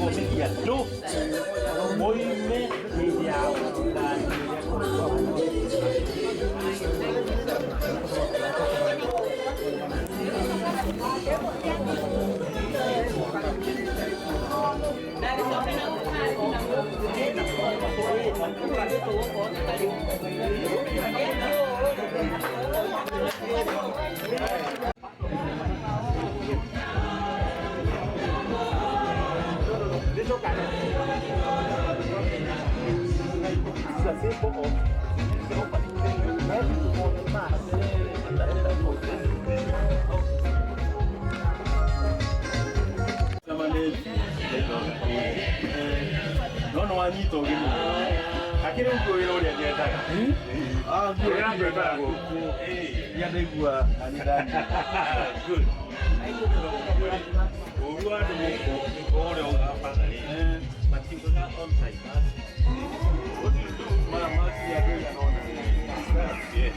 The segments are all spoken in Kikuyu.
Gũthomithia andũ moime hĩndĩ ya thirikari. No nĩ wanyita ũgeni hakĩrĩ ũguo wĩra ũrĩa nyendaga. Wĩra ngwendaga gũkũ Iria ndaigua nani ndanyita. Good. Ũru wa andũ gũkũ ũrĩa ũgabana rĩ matiugaga on time. What do you do? Mama si andũ aigana ũna. Yes.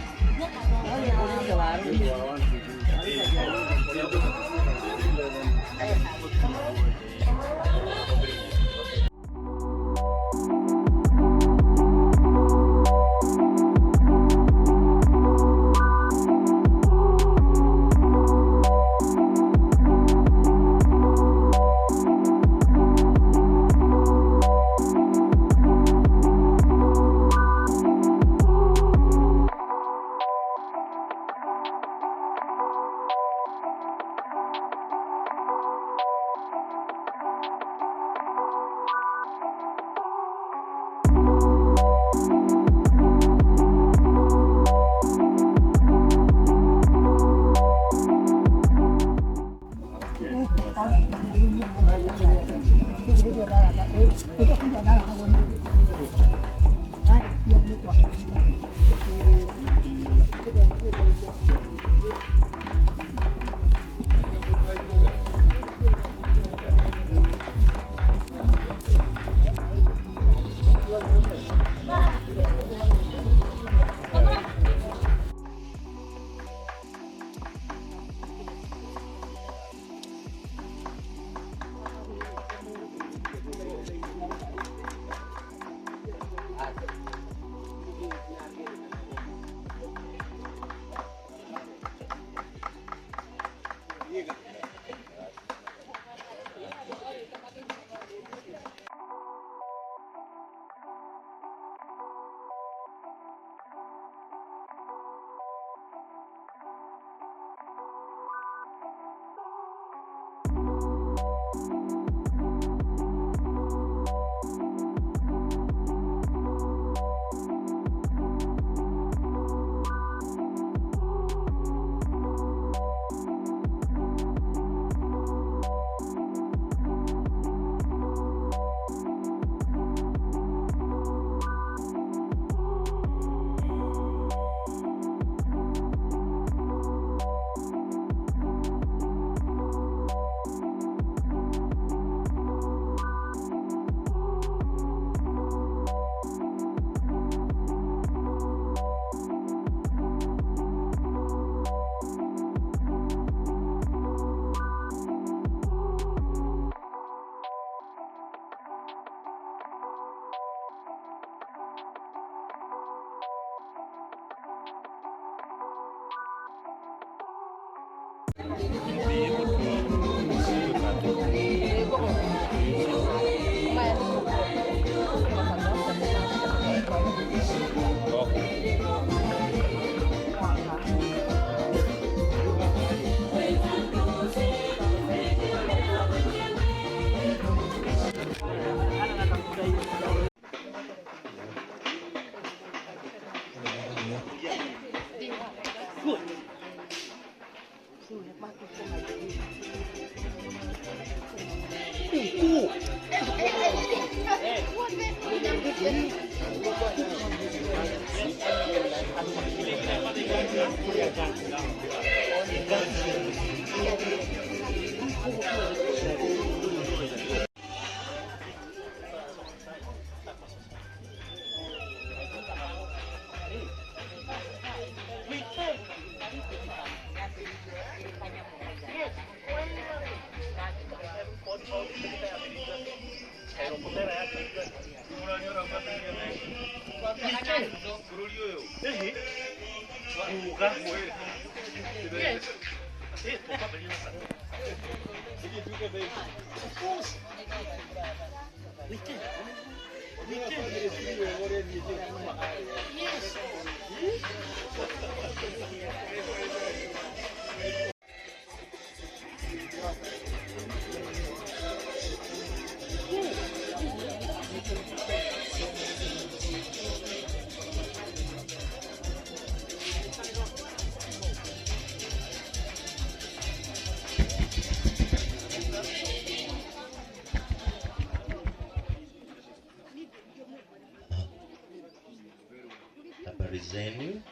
Habari zenu,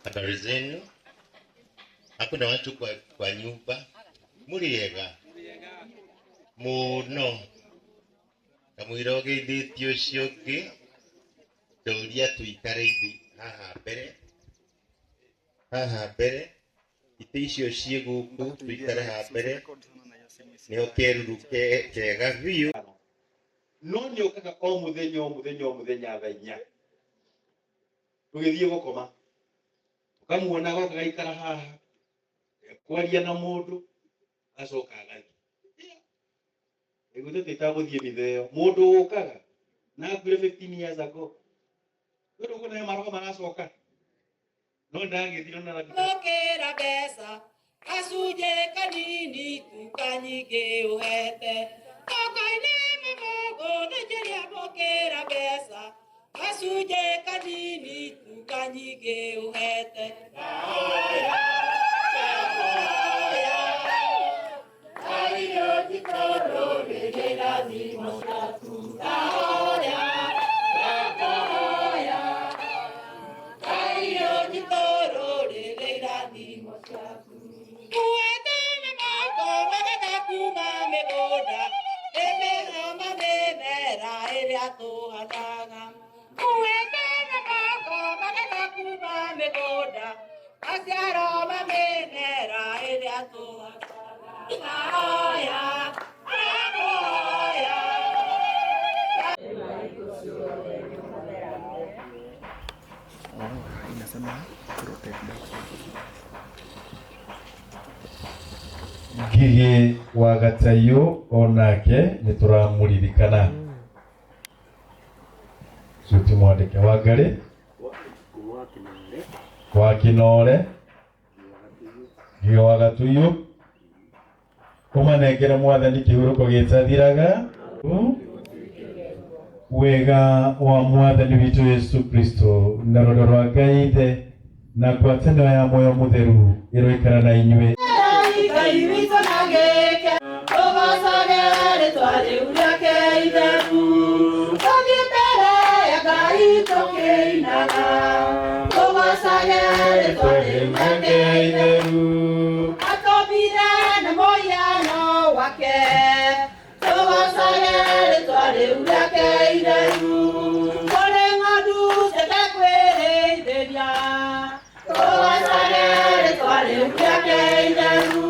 habari zenu. Hakuna watu kwa nyumba muriega muno kamwira ũgeithĩtie ũcio ũngĩ ndũria tũikare ithuĩ haha mbere, haha mbere itĩ icio ciĩ gũkũ tũikare haha mbere nĩho keruru kega biũ. No nĩ ũkaga o mũthenya o mũthenya o mũthenya thaa inya tũgĩthiĩ gũkoma ũkamuona goka gaikara haha kwaria na mũndũ acoka agathiĩ. Ĩguo tĩtagũthiĩ mitha ĩyo mũndũ ũkaga na akuire 15 years ago tondũ kuona maroho maracoka no ndagĩthiro na Mũkĩra mbeca gacunjĩ kanini tuka nyingĩ ũhete Toka-inĩ mũmũgũ nĩnjĩria mũkĩra mbeca gacunjĩ kanini tuka nyingĩ ũhete. Ngigĩ wa Gataiũ onake nĩ tũramũririkana. Ũcio ti mwandĩke. Wangarĩ wa Kĩnore, Ngigĩ wa Gatuiũ, ũmanengere mwathani kĩhurũko gĩtathiraga. Wega wa mwathani witũ Yesu Kristo na rwendo rwa Ngai Ithe na ngwatanĩro ya muoyo mũtheru ĩroikara na inyuĩ. Ngai witũ na gĩke tũgocage rĩtwa rĩu rĩake itheru tũthiĩ mbere ya Ngai tũkĩinaga tũgocage rĩtwa rĩu rĩake itheru atũmbire na mũhiano wake tũgocage rĩtwa rĩu rĩake itheru kũrĩ ng'ondu ciake kwĩrĩithĩria tũgocage rĩtwa rĩu rĩake itheru.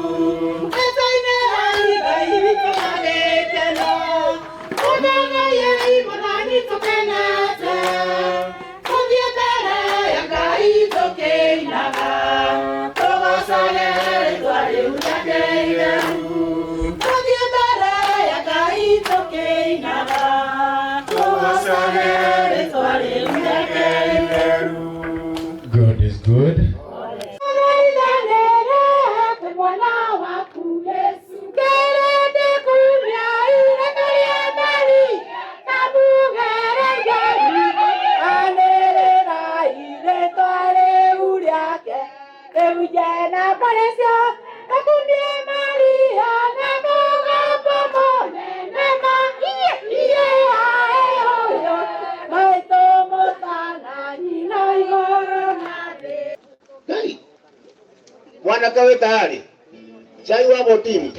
God is good. Mwanake wĩ tayari? Cai wa botini.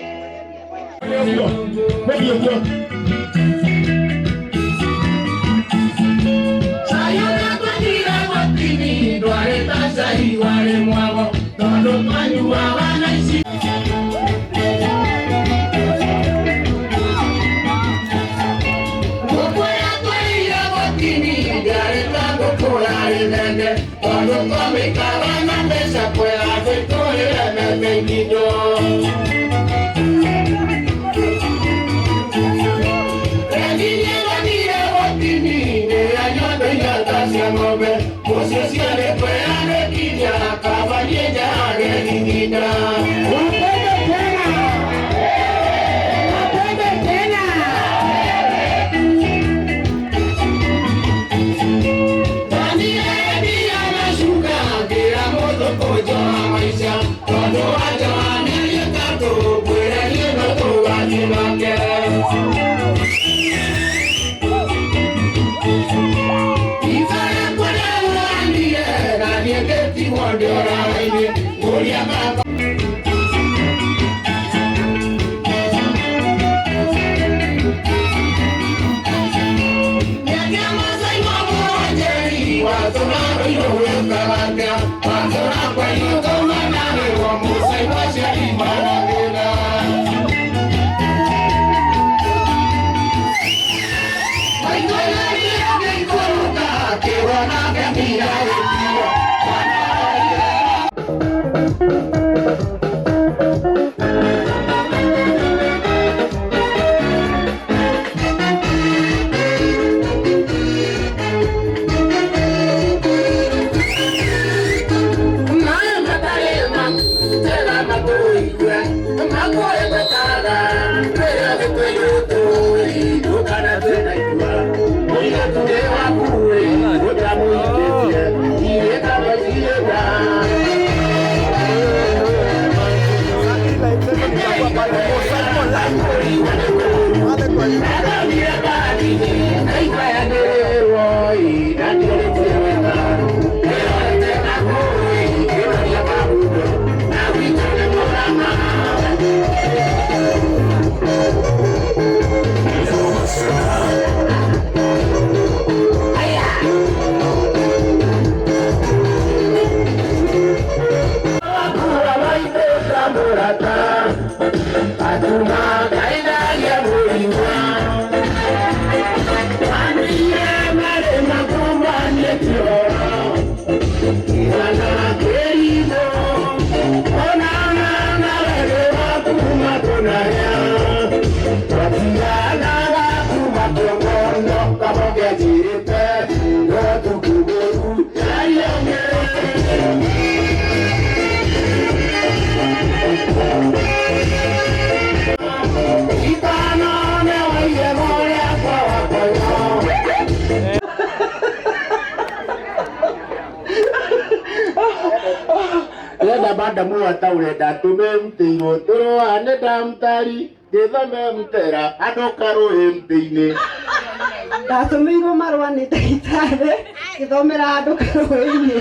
Ndatũmĩirwo marũa nĩ ndagĩtarĩ ngĩthomera andũ karũĩ-inĩ.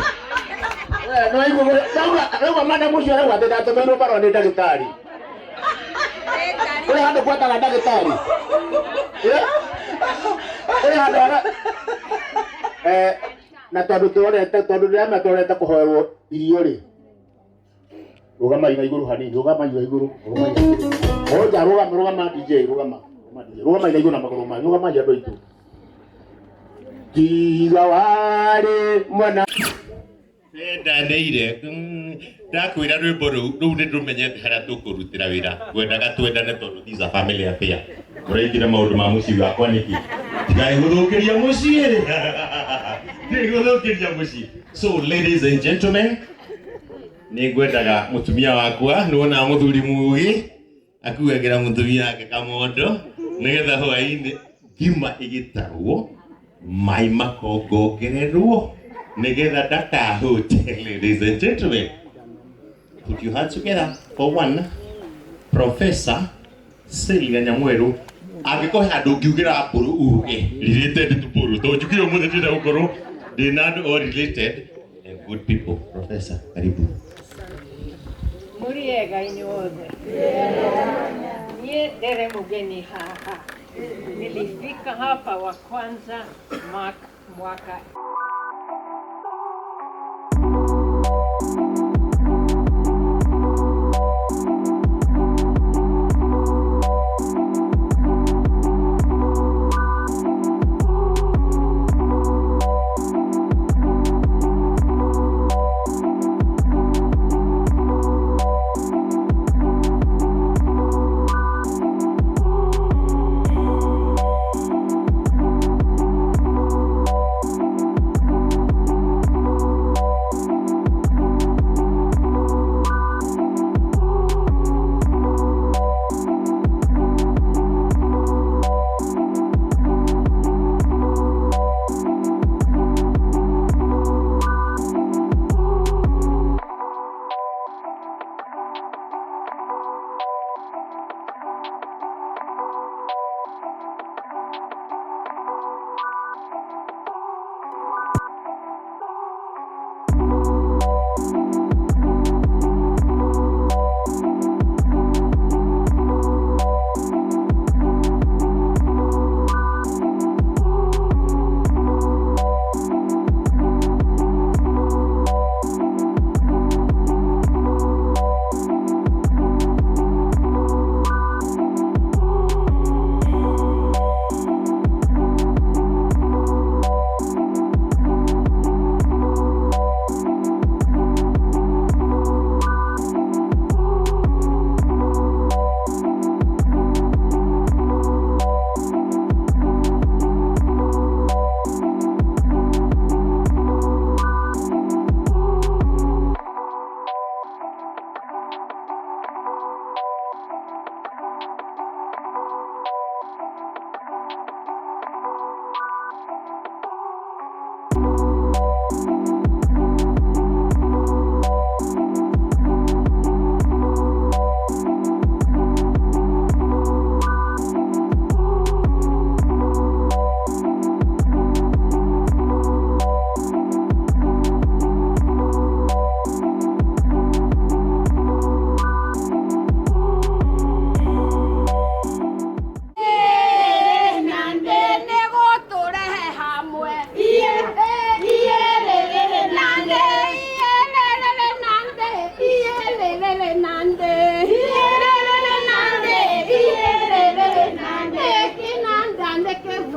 Rĩu madamu ũcio arauga atĩ ndatũmĩirwo marũa nĩ ndagĩtarĩ. Kũrĩ handũ gwetaga ndagĩtarĩ. Kũrĩ handũ ara na tondũ tũrorete tondũ ndĩramenya tũrorete kũhoerwo irio rĩ. Rũgamai na igũrũ hanini, rũgamai na igũrũ, rũgamai na igũrũ. Oja rũgama, rũgama DJ, rũgama. Rũgamai na igũrũ na magũrũ manyu, rũgamai andũ aitũ. Tiga warĩ mwana Ndendanĩire ndakwĩra rwĩmbo rũu rũu nĩ ndũmenyete harĩa tũkũrutĩra wĩra ngwendaga twendane tondũ this is a family affair. Mũraingĩra maũndũ ma mũciĩ wakwa nĩkĩ? Tigae gũthũkĩria mũciĩ. Ndigũthũkĩria mũciĩ. So ladies and gentlemen, nĩ ngwendaga mũtumia wakwa nĩwonaga mũthuri mũgĩ akuagĩra mũtumia wake kamondo nĩgetha hwaĩ-inĩ ngima ĩgĩtarwo mai makongongererwo nĩgetha ndakahũte. Ladies and gentlemen, put your hands together for one Professor Celia Nyamweru. Angĩkorwo he handũ ũngiugĩra mbũrũ uge related to mbũrũ tondũ njugire ũmũthĩ ndĩrenda gũkorwo ndĩna andũ all related and good people. Professor, karibu. Mũrĩega inyuothe. Niĩ ndere mugeni haha. Nilifika hapa wa kwanza mwaka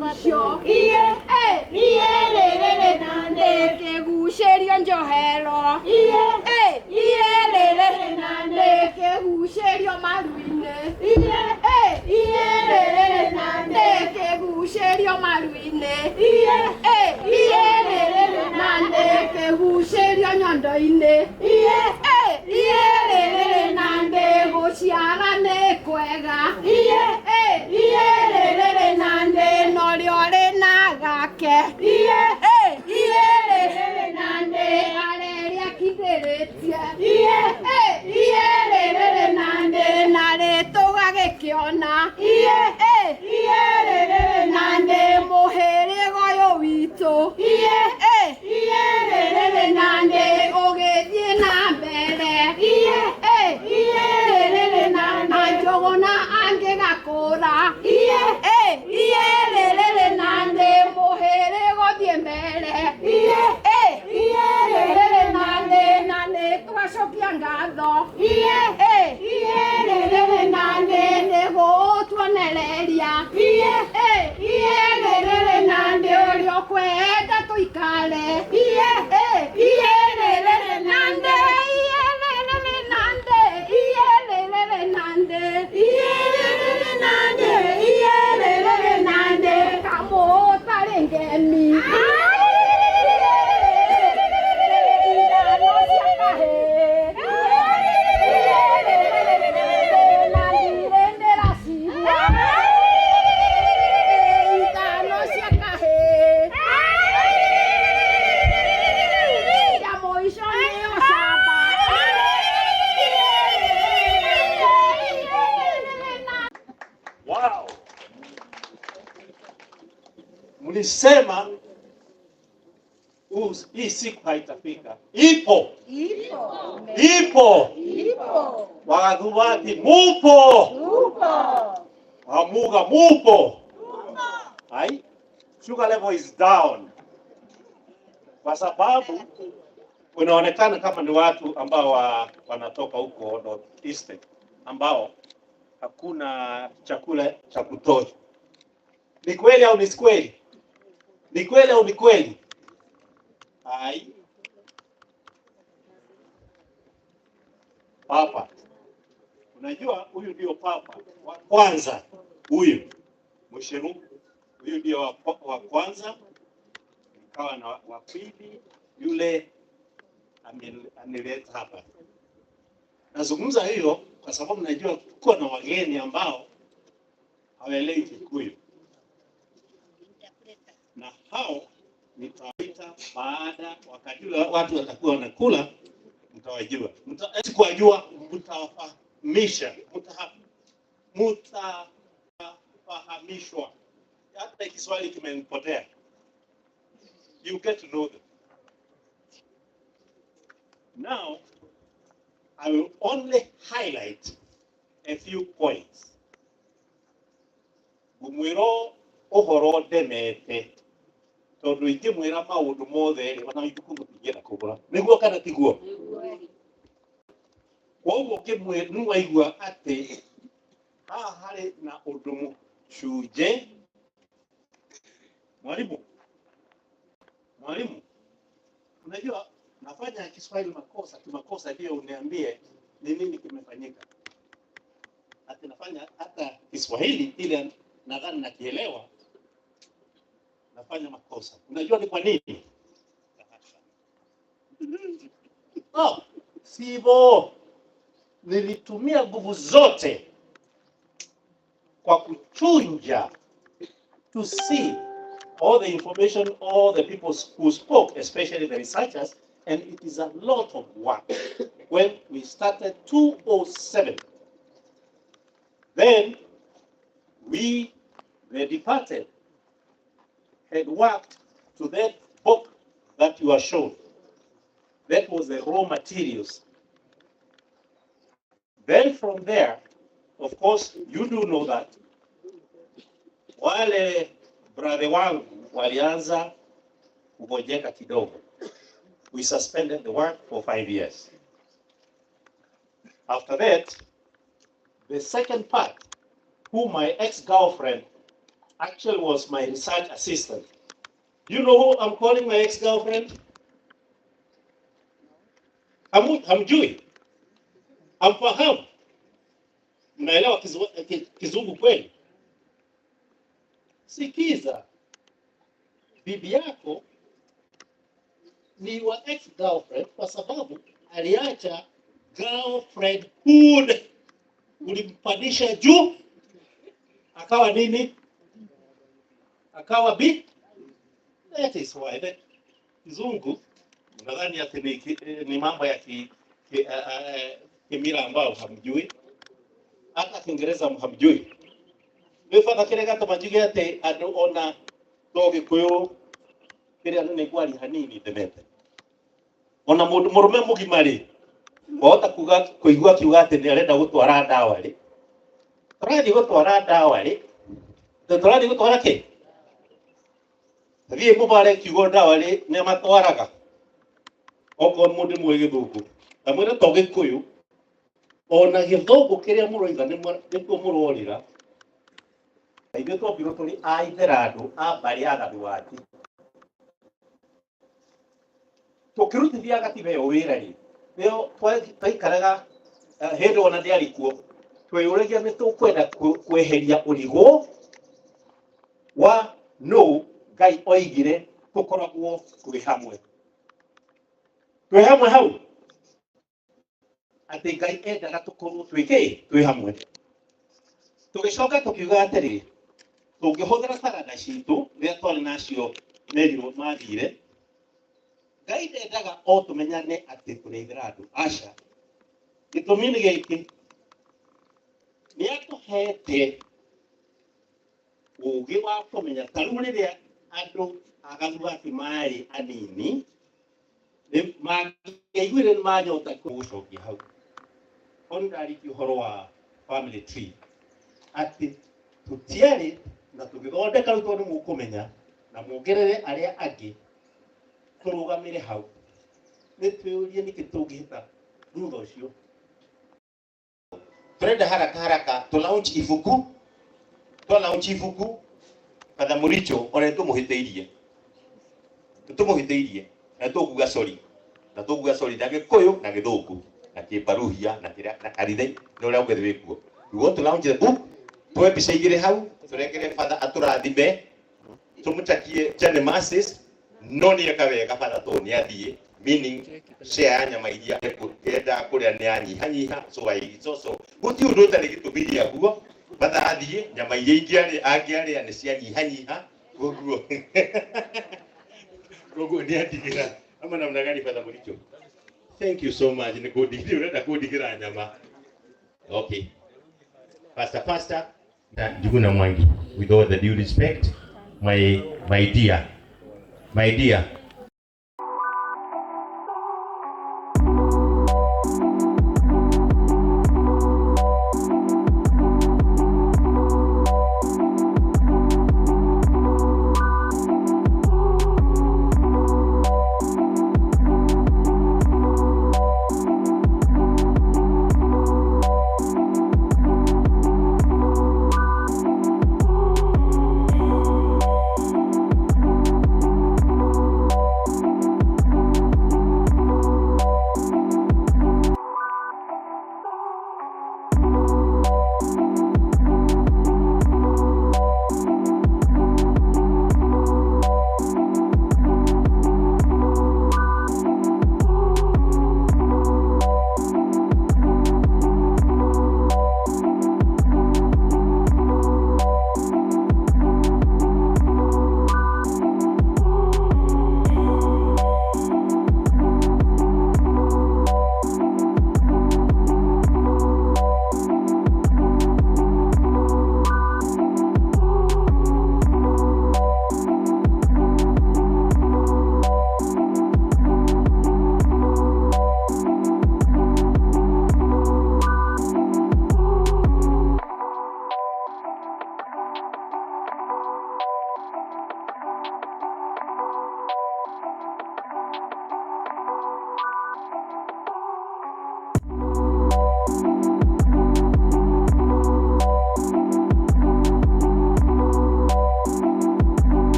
Kĩgucio iye iye rĩrĩrĩ na ndĩ kĩgucĩrio njohero iye iye rĩrĩrĩ na ndĩ kĩgucĩrio maru-inĩ iye iye rĩrĩrĩ na ndĩ kĩgucĩrio maru-inĩ iye iye rĩrĩrĩ na ndĩ kĩgucĩrio nyondo-inĩ iye iye rĩrĩrĩ na ndĩ gũciara nĩ kwega iye iye rĩrĩrĩ na ndĩ norĩo rĩ na gake iye iye rĩrĩrĩ na ndĩ arĩrĩa akindĩrĩtie iye iye rĩrĩrĩ na ndĩ na rĩtũgagĩkĩona iye iye rĩrĩrĩ na ndĩ mũhĩrĩga ũyũ witũ iye iye rĩrĩrĩ na ndĩ ũgĩthiĩ na mbere iye iye rĩrĩrĩ na ndĩ Njũgũna angĩgakũra iye iye rĩrĩrĩ na ndĩ mũhĩrĩga ũthiĩ mbere iye iye rĩrĩrĩ na ndĩ na nĩ twacokia ngatho iye iye rĩrĩrĩ na ndĩ nĩ gũtuonereria iye iye rĩrĩrĩ na ndĩ ũrĩa ũkwenda tũikare iye iye rĩrĩrĩ na ndĩ iye rĩrĩrĩ na ndĩ iye rĩrĩrĩ na ndĩ iye rĩrĩrĩ na ndĩ iye rĩrĩrĩ na ndĩ kamũtarĩ ngemi ithano cia kahĩĩ iye rĩrĩrĩ na ndirĩ ndĩracigua ithano cia kahĩĩ ya mũico nĩyo camba. Wow. Mlisema hii siku haitafika. Ipo. Ipo. Wagadhubati mupo. Wamuga mupo. Ai, sugar level is down. Kwa sababu unaonekana kama ni watu ambao wanatoka huko North Eastern ambao hakuna chakula cha kutosha. Ni kweli au ni kweli? Ni kweli au ni kweli? Ai. Papa. Unajua huyu ndio papa wa kwanza, huyu Musheru, huyu ndio wa kwanza, ikawa na wa pili yule anileta hapa. Nazungumza hiyo kwa sababu najua kuwa na wageni ambao hawaelewi Kikuyu, na hao nitawaita baada, wakati ule watu watakuwa wanakula, mtawajua. Sikuwajua, mtawafahamisha, mtafahamishwa. Hata Kiswahili kimenipotea. You get to know them. Now, I will only highlight a few points. Ngũmwĩra ũhoro ndemete tondũ ingĩmwĩra maũndũ mothe rĩ, ona ibuku mũtingĩenda kũgũra. Nĩguo kana tiguo? Koguo nĩwaigua atĩ haha harĩ na ũndũ mũcunje. Mwalimu, mwalimu, unajua nafanya Kiswahili makosa kimakosa, ndio uniambie ni nini kimefanyika. Ati nafanya hata Kiswahili ile nadhani nakielewa, nafanya makosa. Unajua ni kwa nini? Oh, sivyo. Nilitumia nguvu zote kwa kuchunja to see all the information, all the people who spoke, especially the researchers, and it is a lot of work. When we started 2007, then we, the departed, had worked to that book that you are shown. That was the raw materials. Then from there, of course, you do know that wale brother wangu walianza kugonjeka kidogo. We suspended the work for 5 years. After that, the second part, who my ex-girlfriend actually was my research assistant. You know who I'm calling my ex-girlfriend? Hamjui? Hamfahamu? Mnaelewa Kizungu kweli? Sikiza, bibi yako ni wa ex-girlfriend kwa sababu aliacha girlfriendhood, ulimpandisha juu akawa nini? Akawa bi. That is why the Kizungu nadhani ati ni mambo ya kimila ambayo hamjui, hata Kiingereza hamjui. Wĩ bata kĩrĩa gatũma njuge atĩ andũ ona to Gĩkũyũ kĩrĩa nĩ ngwaria hanini ndemete, ona mũndũ mũrũme mũgima rĩ, wahota kuga kũigua akiuga atĩ nĩ arenda gũtwara ndawa rĩ, tũrathiĩ gũtwara ndawa rĩ, tũrathiĩ gũtwara kĩ? Thiĩ mũbare kiugo ndawa rĩ, nĩ matwaraga okorwo mũndũ mũĩ Gĩthũngũ, ndamwĩra to Gĩkũyũ ona Gĩthũngũ kĩrĩa mũroiga nĩkuo mũrorĩra. Ithuĩ twombirwo tũrĩ a itherandũ a mbarĩ ya Gathuati, tũkĩrutithia gatiba ĩyo wĩra rĩ, nĩyo twaikaraga hĩndĩ ona ndĩarĩ kuo, tweyũragia nĩ tũkwenda kweheria ũrigũ wa nũ Ngai oigire tũkoragwo twĩ hamwe, twĩ hamwe hau, atĩ Ngai endaga tũkorwo twĩ kĩ? Twĩ hamwe. Tũgĩcoka tũkiuga atĩrĩ, tũngĩhũthĩra taranda citũ rĩrĩa twarĩ nacio merirwo mathire, Ngai ndendaga o tũmenyane atĩ tũrĩ aitherandũ, aca. Gĩtũmi nĩ gĩkĩ, nĩ atũhete ũgĩ wa kũmenya. Ta rĩu rĩrĩa andũ a Gathuati marĩ anini, nĩ mangĩaiguire nĩ manyota gũcokia hau. Ona ndarĩkia ũhoro wa family tree, atĩ tũtiarĩ na tũgĩthondeka rĩu, tondũ mũkũmenya na muongerere arĩa angĩ tũrũgamĩre hau, nĩ twĩyũrie nĩkĩ tũngĩhĩta thutha ũcio. Turenda haraka haraka tu launch ibuku, twa launch ibuku Father Muricho ona tumuhiteirie, tumuhiteirie na tukuga sorry, na tukuga sorry na Gikuyu na Githungu na Kibaruhia na kira na Karithe na uria ũngĩ wĩ kuo. We want to launch the book, tuoe mbica igĩrĩ hau, tũrengere Father atũrathime, tũmũtakie journey masses, no nĩ eka wega Father tondũ nĩ athiĩ, meaning share ya nyama iria endaga kũrĩa nĩ yanyihanyiha. So I so so gũtirĩ ũndũ ũtarĩ gĩtũmi gĩaguo. Father athiĩ, nyama iria ingĩarĩa angĩarĩa nĩ cianyihanyiha, koguo nĩ atigĩra ama namna gani? Father Muricho, thank you so much nĩ kũndigĩra, ũrenda kũndigĩra nyama. Okay, pastor, pastor Njuguna Mwangi, with all the due respect, my dear, my dear.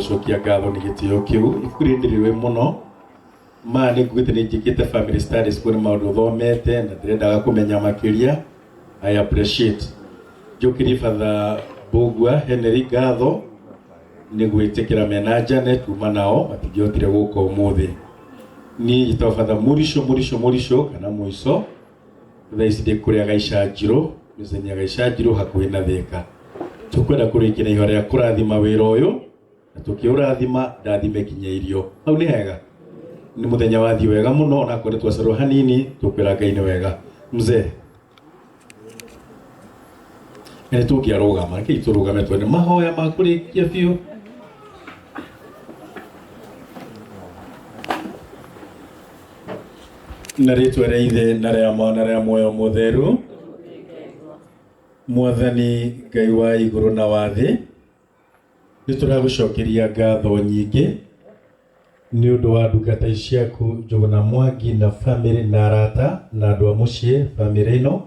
Gũcokia ngatho nĩ gĩtĩo kĩu. Ibuku rĩrĩ ndĩrĩũĩ mũno, ma nĩ nguĩte nĩ njĩkĩte family studies, kũrĩ maũndũ thomete na ndĩrendaga kũmenya makĩria. I appreciate. Njũkĩrie Father Mbũgua Henry ngatho nĩ gwĩtĩkĩra mena Janet kuma nao matingĩhotire gũka ũmũthĩ. Niĩ njĩtagwo Father Mũrico Mũrico Mũrico kana Mũico. Thaa ici ndĩ kũrĩa Gaicanjirũ, mĩcini ya Gaicanjirũ hakuhĩ na Thĩka. Tũkwenda kũrĩkia na ihoya rĩa kũrathima wĩra ũyũ, na tũkĩũrathima ndathime kinya irio. Hau nĩ hega? Nĩ mũthenya wathiĩ wega mũno, onakorwo nĩ twacererwo hanini, tũkwĩra Ngai nĩ wega. Mzee, na nĩ tũngĩarũgama, rekei tũrũgame tuone mahoya ma kũrĩkia biũ. Na rĩtwa rĩa Ithe na rĩa Mwana na rĩa Muoyo Mũtheru, Mwathani Ngai wa igũrũ na wa thĩ, nĩ tũragũcokeria ngatho nyingĩ nĩ ũndũ wa ndungata ciaku Njũgũna Mwangi na famĩlĩ na arata na andũ a mũciĩ famĩlĩ ĩno.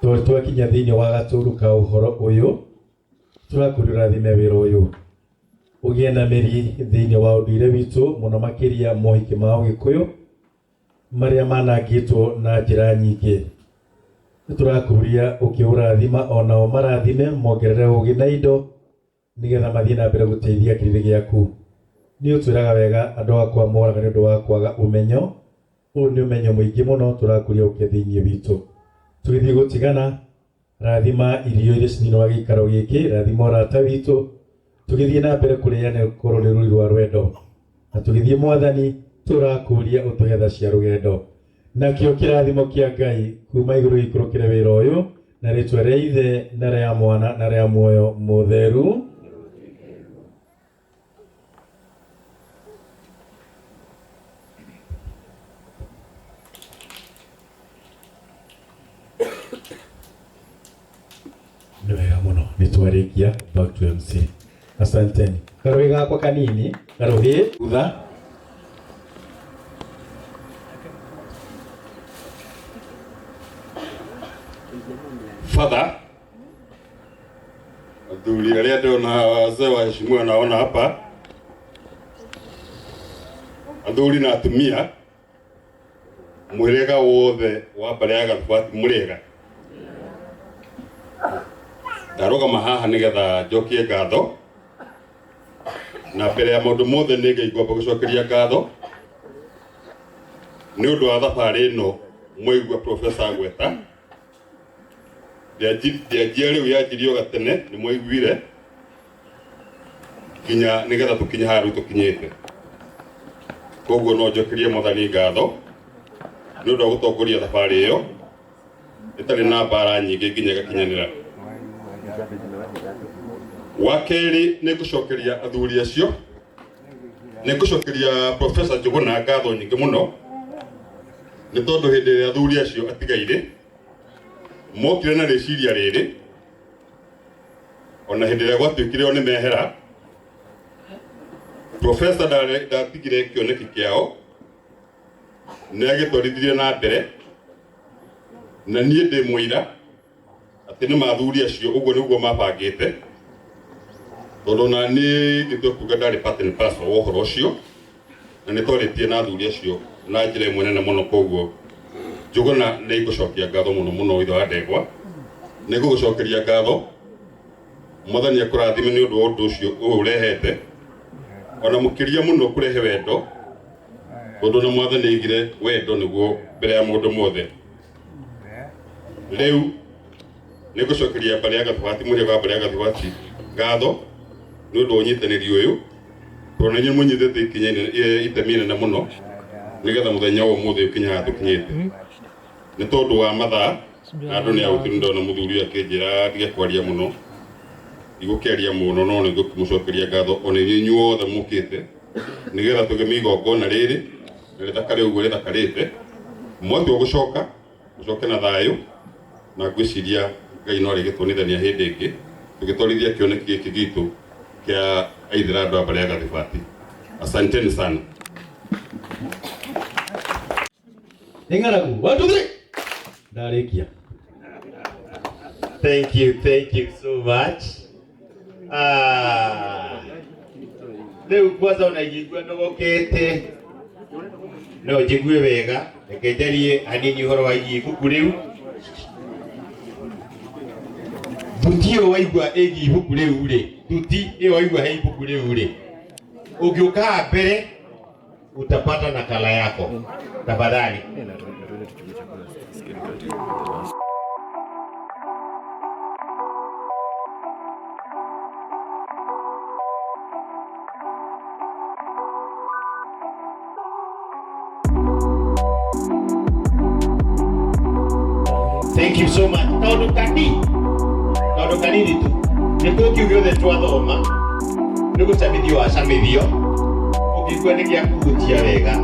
Tondũ twakinya thĩinĩ wa gatũru ka ũhoro ũyũ, tũrakũria ũrathime wĩra ũyũ, ũgĩe na mĩri thĩinĩ wa ũndũire witũ, mũno makĩria mohiki ma Ũgĩkũyũ marĩa manangĩtwo na njĩra nyingĩ. Nĩ tũrakũria ũkĩũrathima onao marathime, mongerere ũgĩ na indo nĩgetha mathiĩ na mbere gũteithia kĩrĩndĩ gĩaku. Nĩ ũtwĩraga wega andũ akwa moraga nĩ ũndũ wa kwaga ũmenyo. Ũyũ nĩ ũmenyo mũingĩ mũno tũrakũria ũke thĩinĩ witũ. Tũgĩthiĩ gũtigana, rathima irio iria ci thĩinĩ wa gĩikaro gĩkĩ, rathima ũrata witũ, tũgĩthiĩ na mbere kũrĩanĩra gũkorwo nĩ rũri rwa rwendo. Na tũgĩthiĩ Mwathani, tũrakũria ũtũhe tha cia rũgendo. Nakĩo kĩrathimo kĩa Ngai kuma igũrũ gĩikũrũkĩre wĩra ũyũ, na rĩtwa rĩa Ithe na rĩa Mwana na rĩa Muoyo Mũtheru. Nĩ wega mũno, nĩ twarĩkia. Back to MC. Asanteni. Karũhĩ gakwa kanini, karũhĩ thutha. Father, athuri arĩa ndĩrona wazee waheshimiwa naona hapa, athuri na atumia, mũhĩrĩga wothe wa mbarĩ ya Gathubati mũrĩega. Ndarũgama haha nĩgetha njokie ngatho, na mbere ya maũndũ mothe nĩ Ngai ngwamba gũcokeria ngatho nĩ ũndũ wa thabarĩ ĩno mwaigua Professor agweta. Ndĩanjia rĩu yanjirio gatene nĩ mwaiguire nginya nĩgetha tũkinye haha rĩu tũkinyĩte. Koguo no njokerie Mwathani ngatho nĩ ũndũ wa gũtongoria thabarĩ ĩyo ĩtarĩ na mbara nyingĩ nginya ĩgakinyanĩra. Wa kerĩ nĩ ngũcokeria athuri acio, nĩ ngũcokeria Professor Njũgũna ngatho nyingĩ mũno nĩ tondũ hĩndĩ ĩrĩa athuri acio atigaire mokire na rĩciria rĩrĩ, ona hĩndĩ ĩrĩa gwatuĩkire o nĩ mehera, Professor ndatigire kĩoneki kĩao, nĩ agĩtwarithirie na mbere, na niĩ ndĩ mũira atĩ nĩ mathuri acio ũguo nĩguo mabangĩte, tondũ na niĩ ingĩtua kuga ndarĩ part and parcel wa ũhoro ũcio, na nĩ twarĩtie na athuri acio na njĩra ĩmwe nene mũno. Koguo Njũgũna nĩ ngũcokia ngatho mũno mũno, ithe wa ndegwa, nĩ ngũgũcokeria ngatho. Mwathani akũrathime nĩ ũndũ wa ũndũ ũcio ũyũ ũrehete, ona mũkĩria mũno kũrehe wendo, tondũ na Mwathani aigire wendo nĩguo mbere ya maũndũ mothe. Rĩu nĩ ngũcokeria mbarĩ ya Gathubati, mũhĩrĩga wa mbarĩ ya Gathubati ngatho nĩ ũndũ wa ũnyitanĩri ũyũ, tondũ na inyuĩ mũnyitĩte ikinya itemi inene mũno nĩgetha mũthenya wa ũmũthĩ ũkinye haha tũkinyĩte. Nĩ tondũ wa mathaa na andũ nĩ aũtu, ndona mũthuri ũyũ akĩnjĩra ndige kwaria mũno, ndigũkĩaria mũno, no nĩ ngũkĩmũcokeria ngatho ona inyuĩ inyuothe mũkĩte nĩgetha tũgemie igongona rĩrĩ na rĩthakare ũguo rĩthakarĩte. Mwatua gũcoka, mũcoke na thayũ, na ngwĩciria Ngai no arĩgĩtuonithania hĩndĩ ĩngĩ tũgĩtwarithia kĩoneki gĩkĩ gitũ kĩa aithĩra andũ a mbarĩ ya Gathibati. Asanteni sana. Nĩ ng'aragu. 1, 2, 3. Ndarĩkia. Thank you so much. Ah. Rĩu kwanza ona ingĩigua nogokete no njigue wega, reke njarie hanini ũhoro wa igiĩ ibuku rĩu. Thuti ĩyo waigua ĩgiĩ ibuku rĩu rĩ, thuti ĩyo waigua he ibuku rĩu rĩ, ũngĩũka haha mbere utapata nakala yako tafadhali. Thank you so much. Kaundu kani kaundu kanini tu nĩkuo kiu gĩothe twathoma nĩ gũcamithio wacamithio ũngĩigua nĩ gĩa kũhutia wega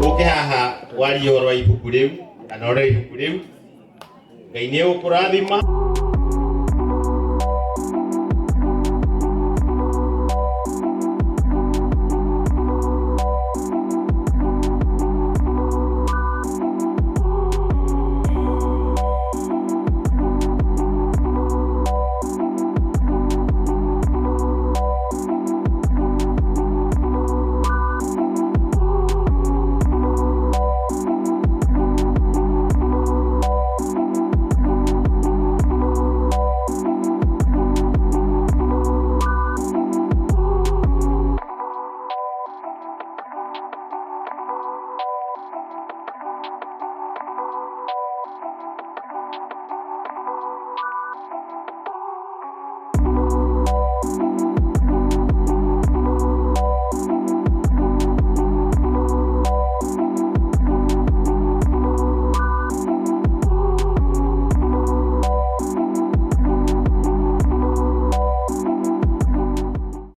ũke haha warie ũhoro wa ibuku rĩu kana ũrore ibuku rĩu. Ngai nĩ egũkũrathima.